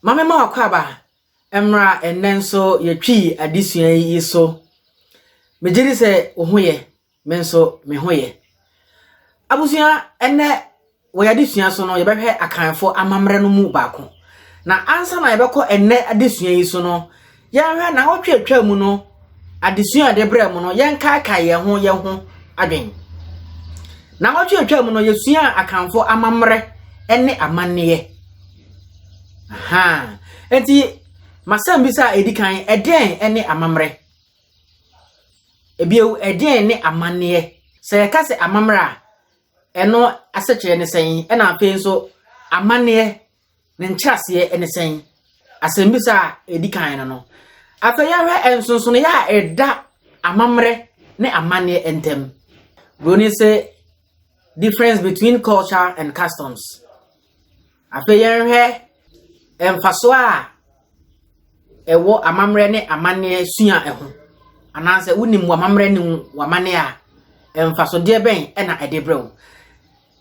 Maame ma w'akwaaba mmra ɛnnɛ nso yɛtwii adesua yi so. Megye di sɛ wo ho yɛ, me nso me ho yɛ. Abusua, ɛnnɛ wɔ yɛn adesua so no yɛbɛhwɛ Akanfo amammerɛ no mu baako. Na ansa na yɛbɛkɔ ɛnnɛ adesua yi so no, yɛnhwɛ naawɔtwe atwa mu no adesua a yɛde brɛ mu no, yɛnkaakae yɛn ho yɛn ho adwen. Naawɔtwe atwa mu no, yɛsuaa Akanfo amammerɛ ne amanneɛ. Ahaa. Enti, m'asɛmbisa a ɛdi kan, ɛdeɛn ne amammerɛ? Ebio, ɛdeɛn ne amanneɛ? Sɛ yɛka sɛ amammerɛ a, ɛno asekyerɛ ne sɛn? Ɛna afei nso, amanneɛ, ne nkyerɛaseɛ ne sɛn? Asɛmbisa a ɛdi kan no no. Afei yɛhwɛ nsonsonoeɛ a ɛda amammerɛ ne amanneɛ ntam. Buroni se, difference between culture and customs. Afei yɛnhwɛ mfasoɔ a ɛwɔ amammerɛ ne amanneɛ sua ho. Anaasɛ wonim w'amammerɛ ne w'amanneɛ a, mfasodeɛ bɛn na ɛde brɛ wo?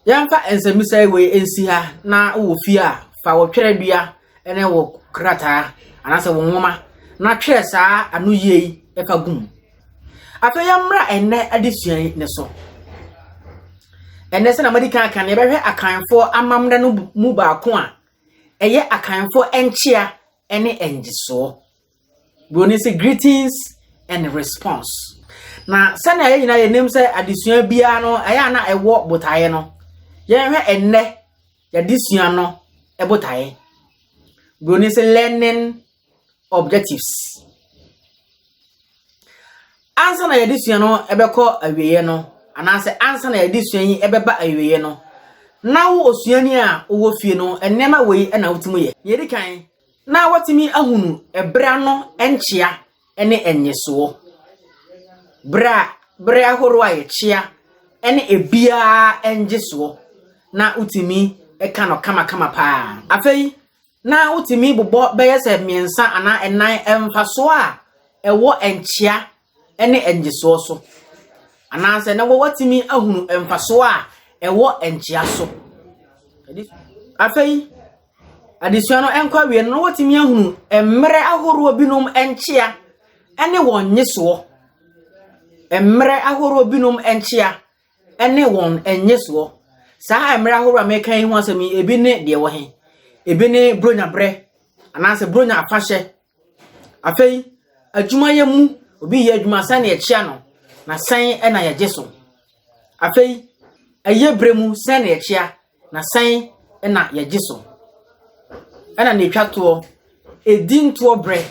Yɛmfa nsɛmmisa wei nsi ha na wowɔ fie a, fa wo twerɛdua ne wo krataa anaasɛ wo nwoma na twerɛ saa anoyie yi fa gu mu. Afei yɛmmra ɛnnɛ adesua yi ne so. Ɛnnɛ sɛnea madi kan aka no, yɛbɛhwɛ Akanfoɔ amammerɛ no mu baako a ɛyɛ Akanfoɔ nkyea ne ngyesoɔ. Buroni sɛ greetings and response. Na sɛnea yɛn nyinaa yɛnim sɛ adesua biara no ɛyɛ a na ɛwɔ botaeɛ no, yɛnhwɛ ɛnnɛ yɛadesua no botaeɛ. Buroni sɛ learning objectives. Ansa na yɛde sua no bɛkɔ awieeɛ no, anaasɛ ansa na yɛde sua yi bɛba awieeɛ no, na wo osuani a wowɔ fie no, nneɛma wei na wotumi yɛ. Nea ɛdi kan, na watumi ahunu ɛberɛ ano nkyea ne nnyesoɔ. Berɛ a berɛ ahoroɔ a yɛkyea ne ebiara nnyesoɔ, na wotumi ka no kamakama paa. Afei, na wotumi bobɔ bɛyɛ sɛ mmiɛnsa anaa nnan mfasoɔ a ɛwɔ nkyea ne nnyesoɔ so. Anaasɛ na wɔatumi ahunu mfasoɔ a ɛwɔ nkyea so. Afei, adesua no nkɔ awie no, na wɔatumi ahunu mmerɛ ahoroɔ binom nkyea ne wɔn nnyesoɔ. Mmerɛ ahoroɔ binom nkyea ne wɔn nnyesoɔ. Saa mmerɛ ahoroɔ a mereka yi ho asɛm yi, ebi ne deɛ wɔ he? Ebi ne Buronya berɛ, anaasɛ Buronya afahyɛ. Afei, adwumayɛ mu, obi yɛ adwuma sɛn na yɛkyea no, na sɛn na yɛgye so. Afei, ɛyɛ berɛ mu sɛn na yɛkyea, na sɛn na yɛgye so. Ɛna na ɛtwa toɔ, ɛdi ntoɔ berɛ,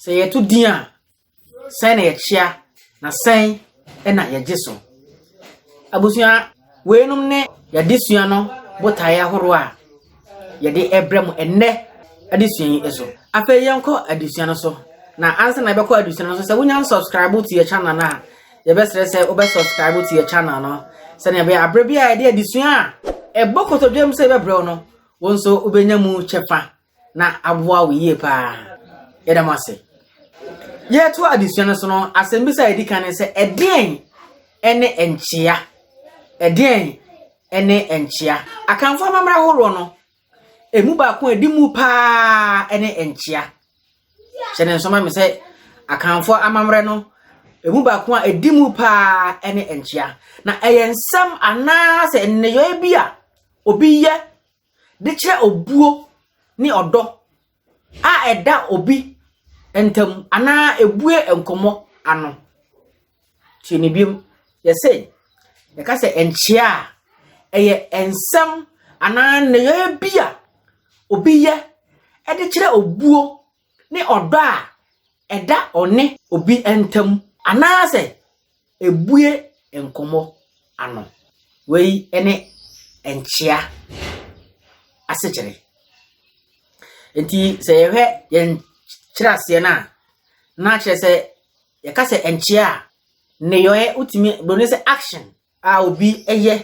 sɛ yɛto din a, Sɛn na yɛkyea, na sɛn na yɛgye so? Abusua, weinom ne yɛadesua no botaeɛ ahoroɔ a yɛde rebrɛ mo ɛnnɛ adesua yi so. Afei yɛnkɔ adesua no so. Na ansa na yɛbɛkɔ adesua no so, sɛ wonya nsubscribe to yɛ channel no a, yɛbɛsrɛ sɛ wobɛ subscribe to yɛ channel no sɛnea ɛbɛyɛ aberɛ bi a yɛde adesua a ɛbɔ kotodwam sɛ yɛbɛbrɛ wo no, wo nso wobɛnya mu kyɛfa. na aboa wo yie paa. Yɛda mo ase. Yɛretoa adesua no so no, asɛmbisa a ɛdi kan ne sɛ, ɛdeɛn ne nkyea? Ɛdeɛn ne nkyea? Akanfoɔ amammerɛ ahoroɔ no, ɛmu baako a ɛdi mu paa ne nkyea. Hyɛ ne nso ma me sɛ Akanfoɔ amammerɛ no, ɛmu baako a ɛdi mu paa ne nkyea. Na ɛyɛ nsɛm anaasɛ nneyɔeɛ bi a obi yɛ de kyerɛ obuo ne ɔdɔ a ɛda obi ntam anaa ebue nkɔmmɔ ano. Tie no bio. Yɛse, yɛka sɛ nkyea a, ɛyɛ nsɛm anaa nneyɔeɛ bi a obi yɛ de kyerɛ obuo ne ɔdɔ a ɛda ɔne obi ntam anaasɛ Ebue nkɔmmɔ ano. Wei ne nkyea asekyerɛ. Nti sɛ yɛhwɛ yɛn nkyerɛaseɛ no a, na kyerɛ sɛ yɛka sɛ nkyea a, nneyɔeɛ wotumi, buroni sɛ action a obi yɛ,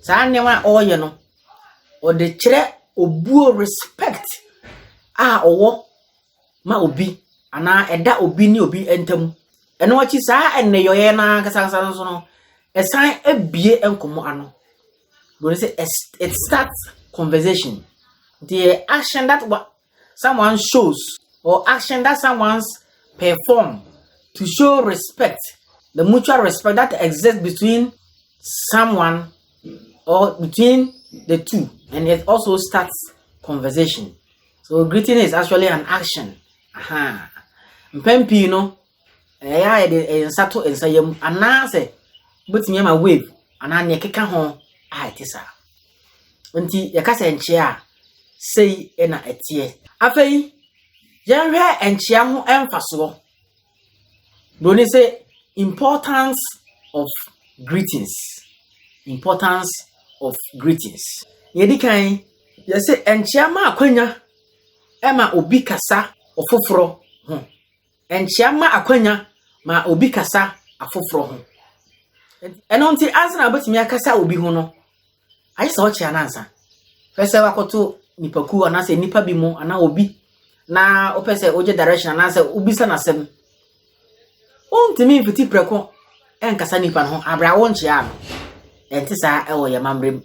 saa nneɛma a ɔreyɛ no, ɔde kyerɛ obuo respect a ɔwɔ ma obi anaa ɛda obi ne obi ntam. Ɛno akyi saa nneyɔeɛ no ankasa ankasa nso no, ɛsan abue nkɔmmɔ ano. Buroni sɛ it starts conversation. Nti yɛ action that wa. someone shows or action that someone's perform to show respect, the mutual respect that exists between someone or between the two, and it also starts conversation. So greeting is actually an action. Aha. Mpɛn pii no, ɛyɛ a yɛde nsa to nsa yam anaasɛ wobɛtumi ama wave anaa nea ɛkeka ho a ɛte saa. Nti yɛka sɛ nkyea a, sei na ɛteɛ. Afei, yɛnhwɛ nkyea ho mfasoɔ. Broni sɛ importance of greetings. Importance of greetings. Yɛdi kan, yɛsɛ nkyea ma akwanya ma obi kasa ɔfoforɔ ho. Nkyea ma akwanya ma obi kasa afoforɔ ho. Ɛno nti ansa na wobɛtumi akasa obi ho no, agye sɛ ɔkyea no ansa. Hwɛ sɛ wakɔto nipakuo anaasɛ nipa bi mu anaa obi na wopɛ sɛ wogye direction anaasɛ wobisa n'asɛm. Wontumi mfiti prɛko nkasa nipa no ho abere a wonkyea no. Ɛnte saa ɛwɔ yɛn amammerɛ mu.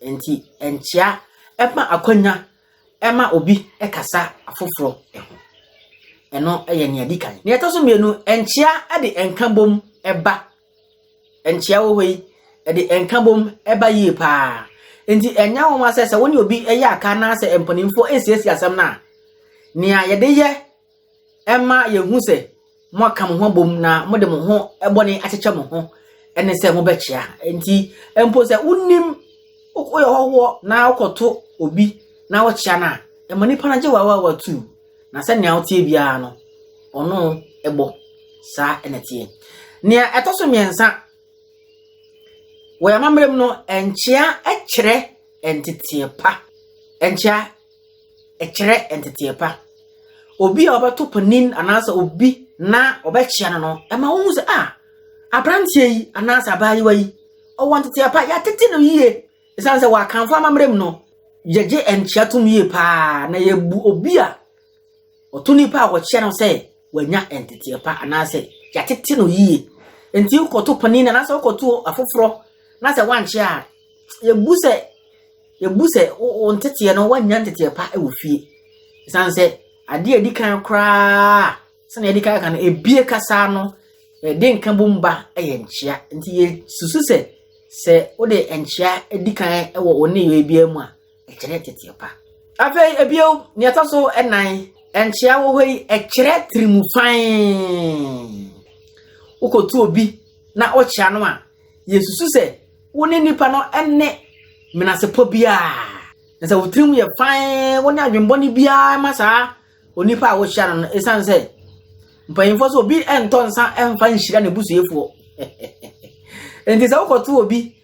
Nti nkyea ɛma akwanya ɛma obi ɛkasa afoforɔ ho. Ɛno ɛyɛ nea di kan. Nea ɛtɔ so mmienu, nkyea de nkabom ɛba. Nkyea wɔ hɔ yi, ɛde nkabom ɛba yie paa. Nti ɛnyɛ nwonwa sɛ sɛ wo ne obi ɛyɛ aka anaasɛ mpanimfoɔ esiesie asɛm no a, nea yɛde yɛ ɛma yɛhu sɛ moaka mo ho abom na mode mo ho bɔne akyekyɛ mo ho ɛne sɛ mobɛkyea. Nti mpo sɛ wonim woyɛ hɔhoɔ na wokɔto obi na wokyea no a, ɛma nipa no gye wawawa tu. Na sɛnea wotie biara no, ɔno ɛbɔ saa ɛna teɛ. Nea ɛtɔ so mmiɛnsa, wɔ yɛn amammerɛ mu no, nkyea kyerɛ nteteɛ pa. Nkyea kyerɛ nteteɛ pa. Obi a ɔbɛto panin anaasɛ obi na ɔbɛkyea no no, ɛma wohu sɛ ah, aberanteɛ yi anaasɛ abaayewa yi, ɔwɔ nteteɛ pa, yɛatete no yie. Ɛsiane sɛ wɔ Akanfo amammerɛ mu no, yɛgye nkyea tom yie paa na yɛbu obi a ɔto nipa a wɔkyea no sɛ wanya nteteɛ pa anaasɛ yɛatete no yie. Nti wokɔto panin anaasɛ wokɔto afoforɔ na sɛ woankyea a, yɛbu sɛ wo nteteɛ no woanya nteteɛ pa wɔ fie. Ɛsiane sɛ adeɛ a ɛdi kan koraa sɛnea yɛdi kan ka no, ebie kasa no ɛde nkabom ba yɛ nkyea. Nti yɛsusu sɛ sɛ wode nkyea di kan wɔ wo nneyɛe biara mu a, ɛkyerɛ teteɛ pa. Afei ebio, nea ɛtɔ so ɛnan, nkyea wɔ hɔ yi, ɛkyerɛ tirimu fann. Wokɔtu obi na wokyea no a, yɛsusu sɛ wo ne nipa no ne menasepɔ biara. Na sɛ wo tirim yɛ fann, wo ne adwembɔne biara ma saa onipa a wohyia no no, ɛsiane sɛ mpanyinfoɔ sɛ obi ntɔ nsa mfa nhyira ne busuafoɔ. Nti sɛ wokɔto obi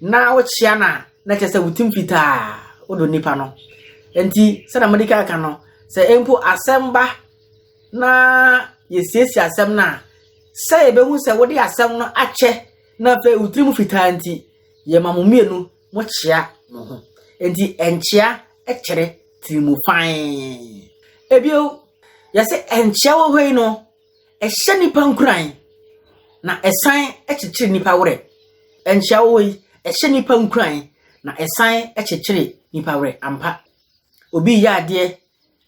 na wokyea no a, na kyerɛ sɛ wo tim fitaa wodɔ nipa no. Nti sɛdeɛ mode ka ka no, sɛ mpo asɛm ba na yɛsiesie asɛm no a, sɛ yɛbɛhu sɛ wode asɛm no akyɛ na afei wo tirim fitaa nti, yɛma mo mmienu mokyea mo ho. Nti nkyea kyerɛ tirimu fann. Ebio, yɛsɛ nkyea wɔ hɔ yi no, ɛhyɛ nipa nkuran na ɛsan kyekyere nipa werɛ. Nkyea wɔ hɔ yi, ɛhyɛ nipa nkuran na ɛsan kyekyere nipa werɛ ampa. Obi yɛ adeɛ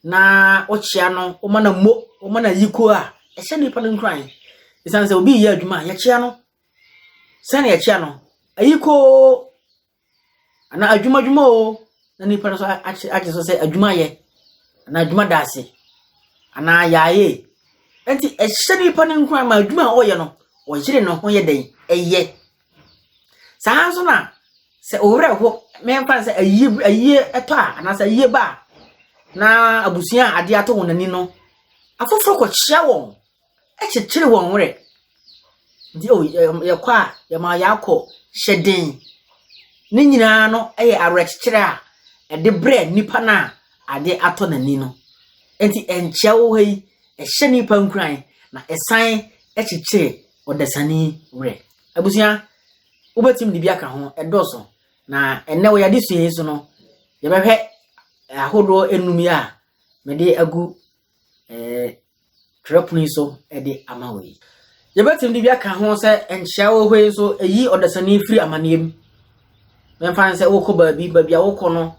na wokyea no, woma no mo, woma no ayiko a, ɛhyɛ nipa no nkuran. Ɛsiane sɛ obi yɛ adwuma a, yɛkyea no. Sɛnea yɛkyea no, ayiko anaa adwuma adwuma o, na nipa no nso agye so sɛ adwuma yɛ anaa adwuma da ase anaa yɛayɛ. Nti ɛhyɛ nipa no nkuran ma adwuma a ɔyɛ no, ɔyere ne ho yɛ dɛn? Ɛyɛ. Saa nso na sɛ owurɛ ho mɛmfa no sɛ ayie ayie ɛtɔ a anaasɛ ayie ba a na abusua a adeɛ atɔ wɔn ani no, afoforɔ kɔkyea wɔn, ɛkyekyere wɔn werɛ. Nti o yɛkɔ a yɛma yɛakɔ hyɛ den. Ne nyinaa no yɛ awerɛkyekyerɛ a ɛde brɛ nipa no a adeɛ atɔ n'ani no. Nti nkyea wɔ hɔ yi, ɛhyɛ nipa nkuran na ɛsan kyekyere ɔdasani werɛ. Abusua, wobɛtumi de bi aka ho, ɛdɔɔso. Na ɛnnɛ wɔ yɛn adesua yi so no, yɛbɛhwɛ ahodoɔ enum yi a mede agu twerɛpono yi so de ama wo yi. Yɛbɛtumi de bi aka ho sɛ nkyea wɔ hɔ yi nso, ɛyi ɔdasani firi amanneɛ mu. Mɛmfa no sɛ wokɔ baabi, baabi a wokɔ no,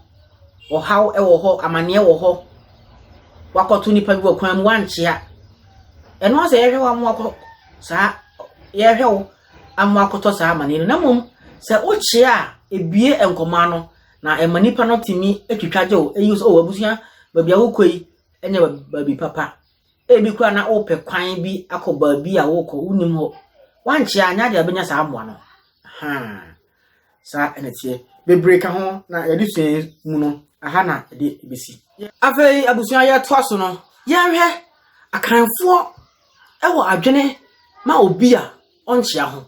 ɔhaw wɔ hɔ, amanneɛ wɔ hɔ. Wakɔto nipa bi wɔ kwan mu wankyea. Ɛno ara sɛ yɛhwɛ wo ama wakɔ saa yɛhwɛ wo ama wakɔtɔ saa amaneɛ no. Na mmom sɛ wokyea a, ebue nkɔmmɔ ano na ɛma nipa no tumi twitwa gye wo. Eyi sɛ, oh abusua, baabi a wokɔ yi nyɛ baabi papa. Ebi koraa na wopɛ kwan bi akɔ baabi a wokɔ, wonnim hɔ. Wankyea a, nyɛ adeɛ a wobɛnya saa mmoa no. Ahaa. Saa na ɛteɛ. Bebree ka ho, na yɛde sua yi mu no, aha na yɛde bɛsi. Afei abusua yɛtoa so no, yɛnhwɛ Akanfoɔ wɔ adwene ma obi a ɔnkyea ho.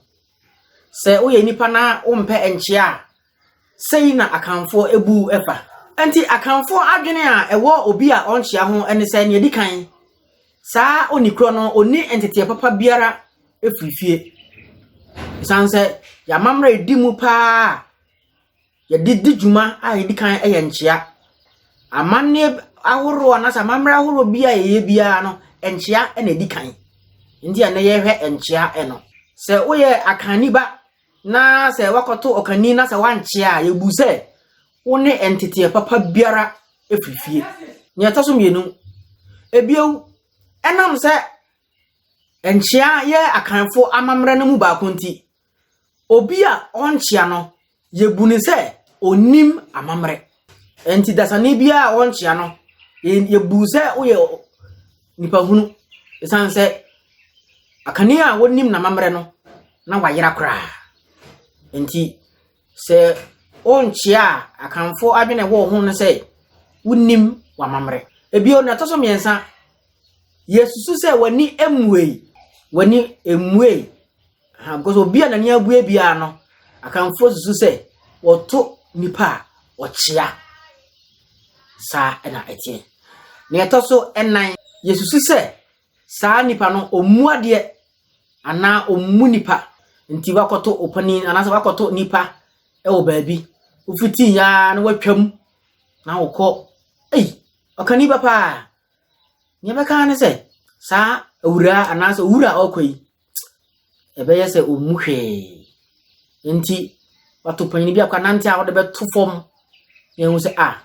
Sɛ woyɛ nipa na wompɛ nkyea a, sei na Akanfoɔ bu fa. Enti Akanfoɔ adwene a ɛwɔ obi a ɔnkyea ho ne sɛ, nea ɛdi kan, Saa onikorɔ no, ɔnni nteteɛ papa biara firi fie. Ɛsiane sɛ yɛn amammerɛ a ɛdi mu pa ara a yɛde di dwuma a ɛdi kan yɛ nkyea. Amanneɛ ahoroɔ anaasɛ amammerɛ ahoroɔ bi a yɛyɛ biara no, nkyea na ɛdi kan. Nti a nnɛ yɛhwɛ nkyea no. Sɛ woyɛ Akanni ba na sɛ woakɔto ɔkanni na sɛ woankyea a, yɛbu sɛ wo ne nteteɛ papa biara firi fie. Nea ɛtɔ so mmienu, ebio, ɛnam sɛ nkyea yɛ Akanfo amammerɛ no mu baako nti, obi a ɔnkyea no, yɛbu no sɛ ɔnnim amammerɛ. Nti dasani biara a ɔnkyea no, yɛbu sɛ woyɛ nipa hunu. Ɛsiane sɛ Akanni a wɔnim n'amammerɛ no, na wayera koraa. Nti Sɛ wonkyea a, Akanfoɔ adwene a ɛwɔ wo ho ne sɛ wonnim w'amammerɛ. Ebio, nea ɛtɔ so mmiɛnsa, yɛsusu sɛ w'ani mmuei. W'ani mmuei. Ha, because obi a n'ani abue biara no, Akanfoɔ susu sɛ wɔto nipa a ɔkyea. Saa na ɛteɛ. Nea ɛtɔ so nnan, yɛsusu sɛ saa nipa no ɔmmu adeɛ anaa ɔmmu nipa nti wakɔto ɔpanin anaasɛ wakɔto nipa wɔ baabi wofitii ya na watwam na wokɔ ei ɔka nipa paa nea ɛbɛka ne sɛ saa awuraa anaasɛ owura a ɔkɔ yi ɛbɛyɛ sɛ ɔmmu hwee nti wato panyin bi akɔ anante a wɔde bɛto fam na ehu sɛ a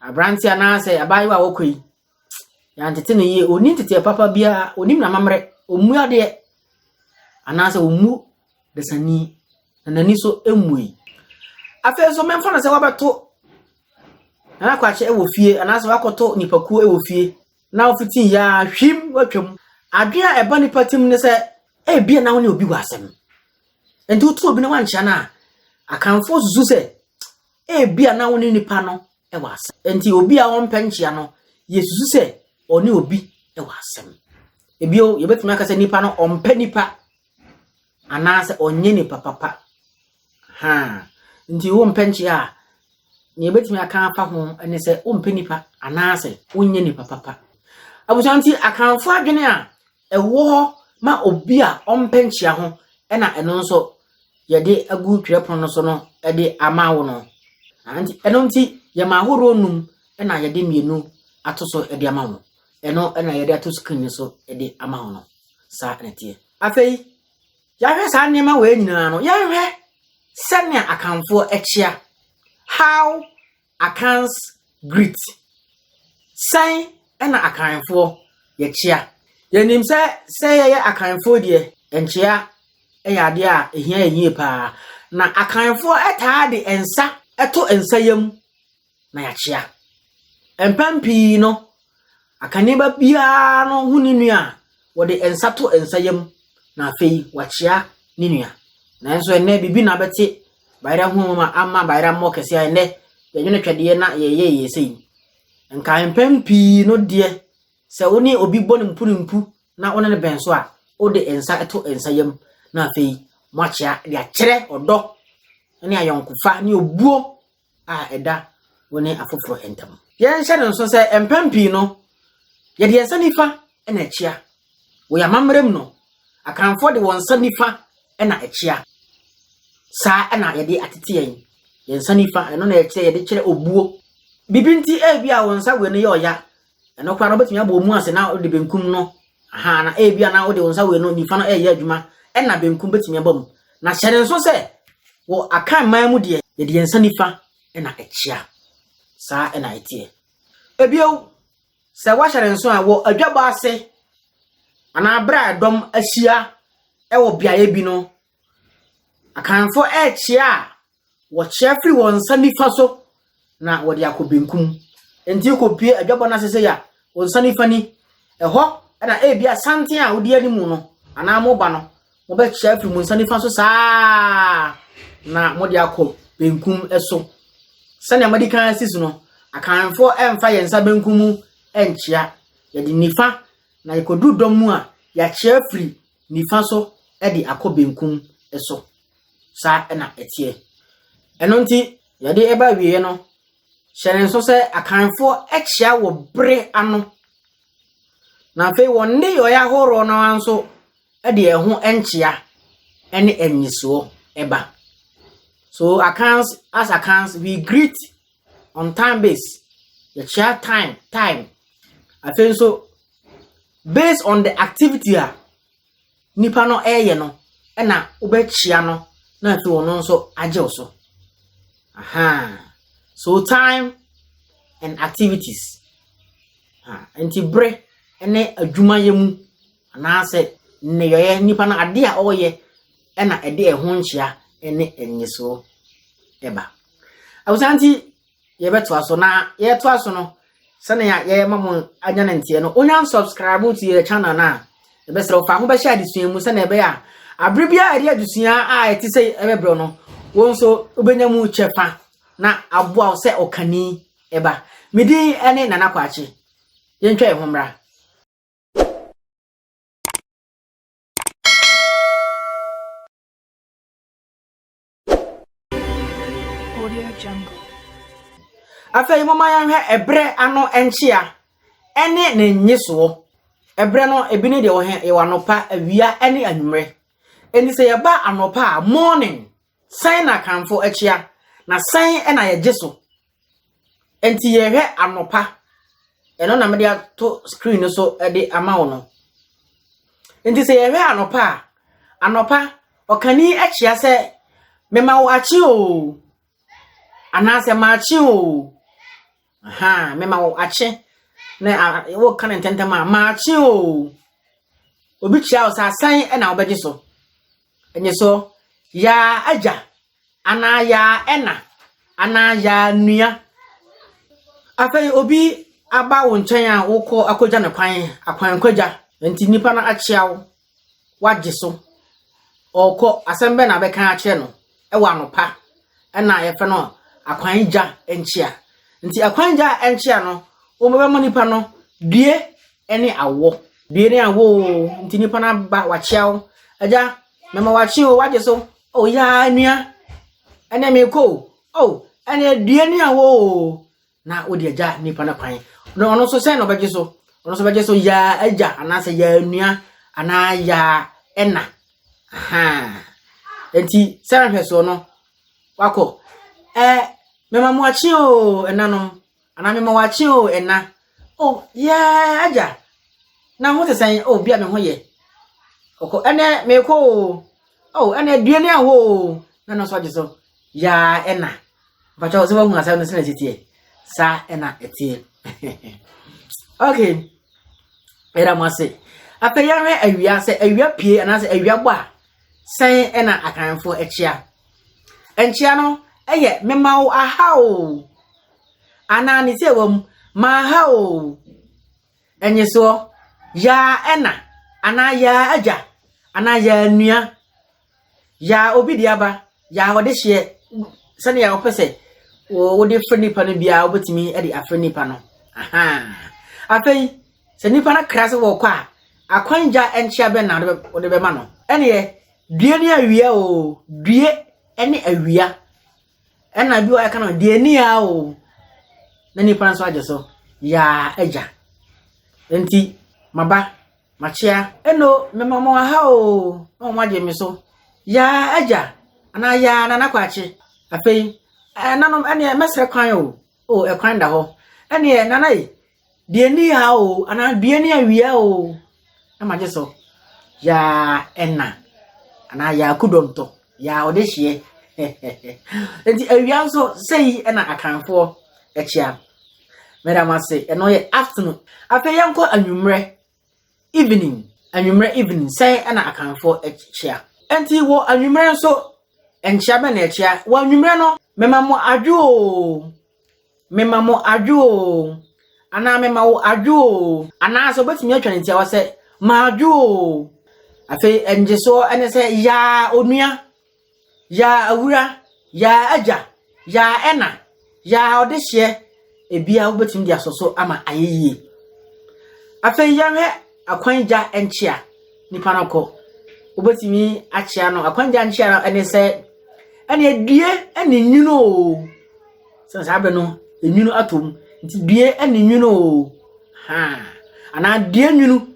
aberante anaasɛ abaayewa a wɔkɔ yi Yɛantete no yie. Ɔnni nteteɛ papa biara. Ɔnnim n'amammerɛ. Ɔmmu adeɛ. Anaasɛ ɔmmu dasani. Na n'ani so mmuei. Afei nso memfa no sɛ wabɛto Nana Kwakye wɔ fie anaasɛ wakɔto nipakuo wɔ fie na wofitii yɛ a hwim watwam. Adwene a ɛba nipa tim ne sɛ ebia na wo ne obi wɔ asɛm. Nti woto obi na wankyea no a, Akanfoɔ susu sɛ ebia na wo ne nipa no wɔ asɛm. Enti obi a ɔmpɛ nkyea no, yesusu sɛ ɔne obi wɔ asɛm. Ebio, yɛbɛtumi aka sɛ nipa no ɔmpɛ nipa anaasɛ ɔnyɛ nipa papa. Ha, nti wompɛ nkyea a, nea yɛbɛtumi aka afa ho ne sɛ wompɛ nipa anaasɛ wonyɛ nipa papa. Abusua nti, Akanfo adwene a ɛwɔ hɔ ma obi a ɔmpɛ nkyea ho na ɛno nso yɛde agu twerɛpono no so no de ama wo no. Nti, ɛno nti yɛma ahoroɔ num na yɛde mmienu ato so de ama wo. Ɛno na yɛde ato screen no so de ama wo no. Saa na ɛteɛ. Afei, yɛahwɛ saa nneɛma wei nyinaa no, yɛnhwɛ sɛnea Akanfoɔ kyea. How Akans greet. Sɛn na Akanfoɔ yɛkyea? Yɛnim sɛ sɛ yɛyɛ Akanfoɔ deɛ, nkyea yɛ adeɛ a ɛhia yɛn yie paa. Na Akanfoɔ taa de nsa to nsa yam na yɛakyea. Mpɛn pii no, Akanni ba biara no hu ne nua a, wɔde nsa to nsa yam na afei wakyea ne nua. Nanso ɛnnɛ biribi na abɛte bayerɛ ho ma ama bayerɛ ammɔ kɛse a ɛnnɛ yɛdwene twɛdeɛ na yɛyɛ yɛ sei. Nka mpɛn pii no deɛ sɛ wo ne obi bɔ ne mpu ne mpu na wo ne no bɛn so a, wode nsa to nsa yam na afei moakyea de akyerɛ ɔdɔ ne ayɔnkofa ne obuo a ɛda wo ne afoforɔ ntam. Yɛnhyɛ no nso sɛ mpɛn pii no, yɛde yɛn nsa nifa na ɛkyea. Wɔ yɛn amammerɛ mu no, Akanfoɔ de wɔn nsa nifa na ɛkyea. Saa na yɛde atete yɛn. Yɛn nsa nifa, ɛno na yɛkyerɛ, yɛde kyerɛ obuo. Biribi nti, ebia wo nsa wei no yɛ ɔya. Ɛno koraa no, wobɛtumi abɔ wo mu ase na wode benkum no, aha, na ebia na wode wo nsa wei no, nifa no ɛreyɛ adwuma, ɛna benkum bɛtumi aba mu. Na hyɛ no nso sɛ, wɔ Akan man mu deɛ, yɛde yɛn nsa nifa na ɛkyea. Saa na ɛteɛ. Ebio, Sɛ woahyɛ ne nso a, wɔ adwabɔ ase anaa berɛ a ɛdɔm ahyia wɔ beaeɛ bi no, Akanfoɔ rekyea a, wɔkyea firi wɔn nsa nifa so na wɔde akɔ benkum. Enti wokɔpue adwabɔ no ase sei a, wo nsa nifa ni. Ɛhɔ na ebia santen a wodi anim no anaa moba no, mobɛkyea afiri mo nsa nifa so saa na mode akɔ benkum so. Sɛnea madi kan asi so no, Akanfoɔ mfa yɛn nsa benkum mu nkyea. Yɛde nifa na yɛkɔduru dɔm mu a, yɛakyea afiri nifa so de akɔ benkum so. Saa na ɛteɛ. Ɛno nti, yɛde ɛba awieɛ no, hyɛ ne nso sɛ Akanfoɔ kyea wɔ bere ano. Na afei wɔn nneyɔeɛ ahoroɔ no ara nso de ɛho nkyea ne nnyesoɔ ba. So Akans, as Akans, we greet on time base. Yɛkyea time, time. Afei nso, based on the activity a nipa no reyɛ no na wobɛkyia no na afei ɔno nso agye wo so. Aha. So time and activities. Ha. Nti bere ne adwumayɛ mu anaasɛ nneyɔeɛ nipa no adeɛ a ɔreyɛ na ɛde ɛho nkyea ne nnyesoɔ ɛba. Abusua nti yɛbɛtoa so na yɛtoa so no sɛnea yɛma mo anya ne nteɛ no wonya subscribe to yɛ channel no a yɛbɛsrɛ wo fa ho bɛhyɛ adesua mu sɛnea ɛbɛyɛ a abere biara yɛde adesua a ɛte sɛ ɛbɛbrɛ no wo nso wobɛnya mu kyɛfa na aboa wo sɛ ɔkani ɛba me din ne Nana Kwakye yɛntwa yɛn ho mmra. Afei momma yɛnhwɛ ɛberɛ ano nkyea ne ne nnyesoɔ. Ɛberɛ no, ebi ne deɛ wɔ he, yɛwɔ anɔpa, awia ne anwummerɛ. Enti sɛ yɛba anɔpa a, morning, sɛn na Akanfo kyea, na sɛn na yɛgye so? Enti yɛhwɛ anɔpa, ɛno na mede ato screen no so de ama wo no. Enti sɛ yɛhwɛ anɔpa a, anɔpa ɔkani akyia sɛ mema wo akye o, anaasɛ maakye o. Aha, mema wo akye. Na woka no ntɛntɛm a, maakye o. Obi kyia wo sɛ asan na wobɛgye so. Ɛnyɛ so, yaa agya anaa yaa ɛna anaa yaa nua. Afei obi aba wo nkyɛn a wokɔ akɔgya no kwan, akwankwagya, nti nipa no akyea wo, wagye so, ɔrekɔ, asɛm bɛn na abɛka akyerɛ no wɔ anɔpa, ɛna yɛfrɛ no akwangya nkyea. Nti akwangya nkyea no, wobɛma nipa no due ne awɔ. Due ne awɔ o, nti nipa no aba wakyea wo, agya mɛma wakye o, wagye so, o yaa nua, ɛnɛ mekɔ o, o ɛnɛ due ne awɔ o, na wode agya nipa no kwan. Na ɔno nso sɛn na ɔbɛgye so? Ɔno nso bɛgye so yaa agya anaasɛ yaa nua anaa yaa ɛna. Ahaa. Nti sɛ nhwɛsoɔ no, wakɔ. Ɛ mɛma mo akye o ɛnanom anaa mɛma wakye o ɛna. O yaa agya na ho te sɛn? O bia me ho yɛ. Ɔkɔ ɛnɛ mekɔ o. O ɛnɛ dua ni ahɔ o. Na no nso agye so yaa ɛna. Mpakyɛw sɛ wahu asɛm no sɛnea ɛsi teɛ. Saa ɛna ɛteɛ. Okay. Ɛda mo ase. Afei yɛhwɛ awia sɛ awia pie anaasɛ awia bɔ a sɛn ɛna akanfoɔ akyia. Nkyia no ɛyɛ mema wo aha o anaa ne sɛ wɔ mu maaha o. Ɛnyesoɔ yaa ɛna anaa yaa agya anaa yaa nua Yaa obi de aba, yaa ɔde hyeɛ, sɛnea wopɛ sɛ wode frɛ nipa no biara wobɛtumi de afrɛ nipa no. Aha. Afei, sɛ nipa no kra sɛ wɔkɔ a, akwangya nkyea bɛn na wode bɛma no? Ɛneɛ, due ne awia o, due ne awia. Ɛna bi wɔ ɛka no, deɛ ni a o, na nipa no nso agye so, yaa agya. Nti, maba, Makyea. Eno, mema mo aha oo, na wɔn agye me so. Yaa agya, anaa yaa Nana Kwakye. Afei, ɛnanom, ɛneɛ mɛsrɛ kwan o, o, ɛkwan da hɔ. Ɛneɛ, Nana ei, deɛ ni ha o, anaa dua ni awia o, na magye so. Yaa ɛna, anaa yaa kudɔntɔ, yaa ɔdehyeɛ. Nti awia nso, sei ɛna Akanfoɔ ɛkyea. Meda mo ase. Ɛno yɛ afternoon. Afei yɛnkɔ anwummerɛ, evening. Anwummerɛ, evening. Sɛn ɛna Akanfoɔ kyea? Enti wɔ anwummerɛ nso, nkyea bɛn na ɛkyea? Wɔ anwummerɛ no, mema mo adwo oo, mema mo adwo oo, anaa mema wo adwo oo, anaasɛ wobɛtumi atwa ne tiawa sɛ madwo oo. Afei ngyesoɔ ne sɛ yaa onua. Yaa awura, yaa agya, yaa ɛna, yaa ɔdehyeɛ, ebia wobɛtumi de asɔ so ama ayɛ yie. Afei yɛnhwɛ akwangya nkyea nipa no kɔ. Wobɛtumi akyea no. Akwangya nkyea no ɛne sɛ ɛne due ɛne nwunu o. Sɛ saa bɛ no nwunu atɔ mu. Nti due ɛne nwunu o. Ha. Anaa due nwunu.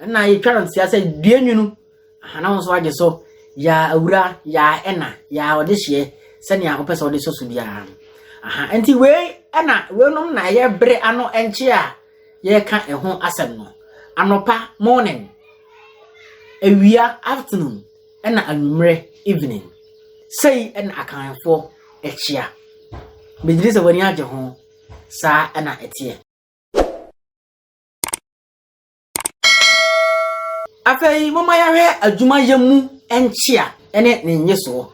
Ɛna yɛtwa no ntia sɛ due nwunu. Aha, na wo nso agye so, Yaa awura, yaa ɛna, yaa ɔdehyeɛ, sɛnea wopɛ sɛ wode sɔ so biara no. Aha, nti wei ɛna, weinom na ɛyɛ bere ano nkye a yɛreka ɛho asɛm no. Anɔpa, morning, awia, afternoon, ɛna anwummerɛ, evening. Sei ɛna Akanfoɔ ɛkyea. Megye di sɛ w'ani agye ho, saa ɛna ɛteɛ. Afei momma yɛahwɛ adwumayɛ mu nkyea ne ne nnyesoɔ.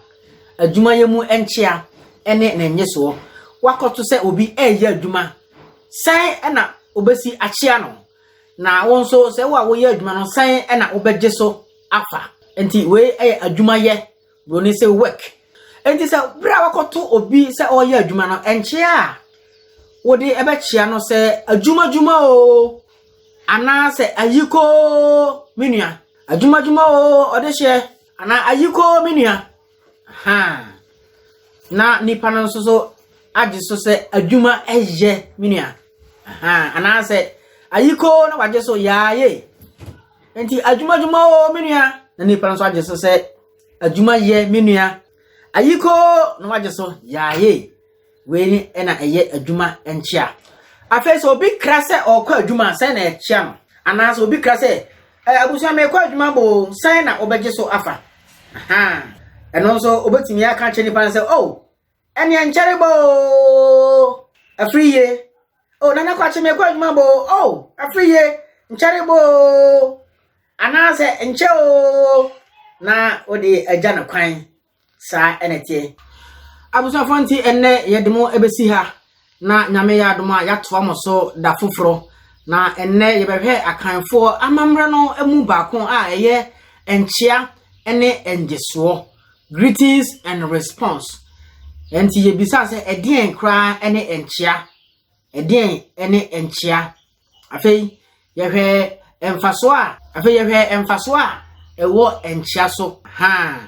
Adwumayɛ mu nkyea ne ne nnyesoɔ. Wakɔto sɛ obi reyɛ adwuma, sɛn na wobɛsi akyea no? Na wo nso sɛ wo a woyɛ adwuma no, sɛn na wobɛgye so afa? Nti wei yɛ adwumayɛ Buroni se work. Enti sɛ bere a wakɔto obi sɛ ɔreyɛ adwuma no, nkyea a wode bɛkyea no sɛ adwumadwuma oo, anaasɛ ayikoo me nua, adwumadwuma oo ɔdehyeɛ, anaa ayikoo me nua. Ha. Na nipa no nso so agye so sɛ adwuma yɛ me nua. Ha. Anaasɛ ayikoo na wagye so yaaye. Enti adwumadwuma oo me nua, na nipa no nso agye so sɛ adwuma yɛ me nua. Ayikoo na wagye so yaaye. Wei ne ɛna ɛyɛ adwuma nkyea. Afei sɛ obi kra sɛ ɔrekɔ adwuma a, sɛn na ɛkyea no? Anaasɛ obi kra sɛ eh, abusua merekɔ adwuma boo, sɛn na wobɛgye so afa? Aha. Ɛno nso wobɛtumi aka akyerɛ nipa no sɛ, oh, ɛneɛ nkyɛre boo, afiri yie. Oh, Nana Kwakye mekɔ adwuma boo. Oh, afiri ye, nkyɛre boo. Anaasɛ nkyɛ oo. Na wode agya no kwan. Saa ɛna ɛteɛ. Abusuafoɔ nti ɛnnɛ yɛde mo ɛbɛsi ha na Nyame yɛ adom a yɛatoa mo so da foforɔ. Na ɛnnɛ yɛbɛhwɛ Akanfoɔ amammerɛ no mu baako a ɛyɛ nkyea ne ngyesoɔ. Greetings and response. Ɛnti yɛbisa sɛ ɛdeɛn koraa ne nkyea? Ɛdeɛn ne nkyea? Afei yɛhwɛ mfasoɔ a afei yɛhwɛ mfasoɔ a ɛwɔ nkyea so. Haa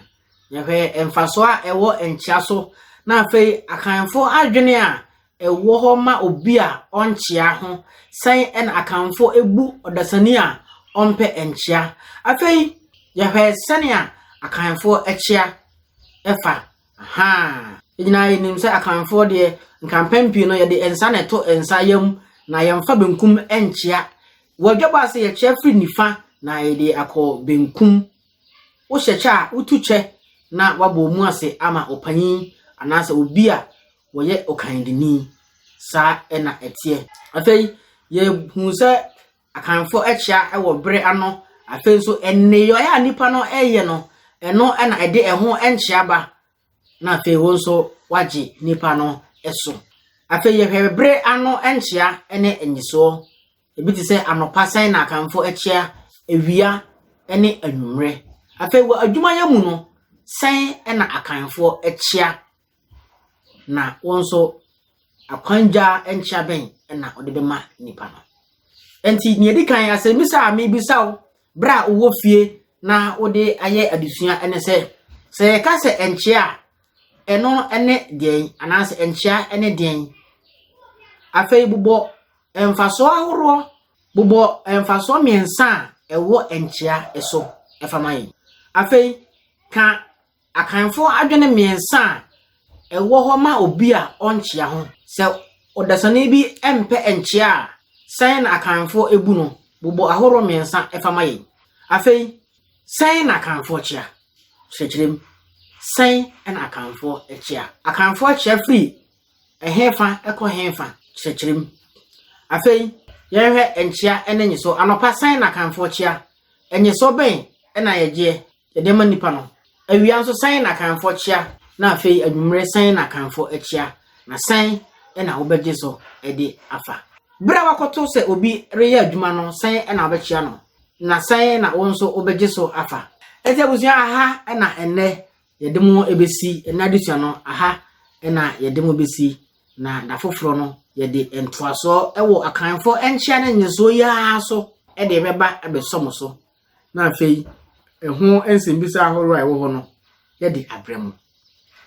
yɛhwɛ mfasoɔ a ɛwɔ nkyea so na afei Akanfoɔ adwene a ɛwɔ hɔ ma obi a ɔnkyea ho. Sɛn na Akanfoɔ bu ɔdasani a ɔmpɛ nkyea? Afei yɛhwɛ sɛnea Akanfoɔ kyea fa. Ahaa. Yɛn nyinaa yɛnim sɛ Akanfoɔ deɛ, nka mpɛn pii no yɛde nsa na ɛto nsa yam na yɛmfa benkum nkyea. Wɔ adwabɔ ase yɛkyea firi nifa na yɛde akɔ benkum. Wohyɛ kyɛ a, wotu kyɛ na woabɔ wo mu ase ama ɔpanyin anaasɛ obi a wɔyɛ ɔkandini. Saa na ɛteɛ. Afei, yɛhu sɛ Akanfoɔ kyea wɔ bere ano. Afei nso, nneyɔeɛ a nnipa no reyɛ no, ɛno na ɛde ɛho nkyea ba. Na afei wo nso woagye nnipa no so. Afei yɛhwɛ bere ano nkyea ne nnyesoɔ. Ebi te sɛ anɔpa sɛn na Akanfoɔ kyea, awia ne anwummerɛ. Afei wɔ adwumayɛ mu no, sɛn na Akanfoɔ kyea Na wo nso, akwangya nkyea bɛn na wode bɛma nipa no? Enti, nea edi kan, asɛmmisa a mebisa wo bere a wowɔ fie na wode ayɛ adesua ne sɛ, sɛ yɛka sɛ nkyea a, ɛno ne deɛn anaasɛ nkyea ne deɛn? Afei bobɔ mfasoɔ ahoroɔ, bobɔ mfasoɔ mmiɛnsa a ɛwɔ nkyea so fa ma yɛn. Afei ka Akanfo adwene mmiɛnsa a ɛwɔ hɔ ma obi a ɔnkyea ho. Sɛ ɔdasani bi mpɛ nkyea a, sɛn na Akanfo bu no? Bobɔ ahorow mmiɛnsa fa ma yɛn. Afei, sɛn na Akanfoɔ kyea? Kyerɛkyerɛ mu. Sɛn na Akanfoɔ kyea? Akanfoɔ kyea firi ɛhefa kɔ hefa? Kyerɛkyerɛ mu. Afei, yɛnhwɛ nkyea ne nyesoɔ. Anɔpa sɛn na Akanfoɔ kyea? Nyesoɔ bɛn na yɛgyeɛ yɛde ma nnipa no? Awia nso sɛn na Akanfoɔ kyea? Na afei anwummere sɛn na Akanfoɔ kyea? Na sɛn na wobɛgye so de afa? Berɛ a woakɔto sɛ obi reyɛ adwuma no, sɛn na wobɛkyea no? Na sɛn na wo nso wobɛgye so afa? Enti abusua, aha na ɛnnɛ yɛde mo bɛsi, ɛnnɛ adesua no, aha na yɛde mo bɛsi, na da foforɔ no yɛde ntoasoɔ wɔ Akanfoɔ nkyea ne nnyesoɔ yi ara so de bɛba abɛsɔ mo so, na afei ɛho nsɛmbisa ahoroɔ a ɛwɔ hɔ no yɛde abrɛ mo.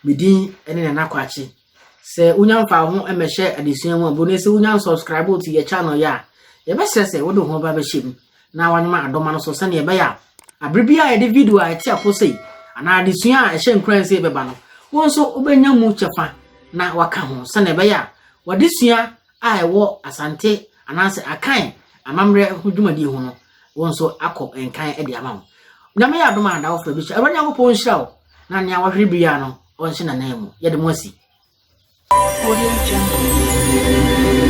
Me din ne Nana Kwakye. Sɛ wonya mfa wo ho mmɛhyɛ adesua mu a, bu ne sɛ wonya nsubscribe to yɛ channel yi a, yɛbɛsrɛ sɛ wode wo ho ba bɛhyɛ mu na wanyoma adɔma no so sɛnea ɛbɛyɛ a abere biara a yɛde video a ɛte apɔ sei anaa adesua a ɛhyɛ nkuran sei bɛba no, wo nso wobɛnya mu kyɛfa na waka ho sɛnea ɛbɛyɛ a w'adesua a ɛwɔ Asante anaasɛ Akan amammerɛ ho dwumadie ho no, wo nso akɔ nkan de ama wo. Nyame yɛ adom a da foforɔ bi hyɛ. Awurade Nyankopɔn nhyira wo na nea wahwere biara no ɔnhyɛ n'anan mu. Yɛde mo asi. Audio Jungle.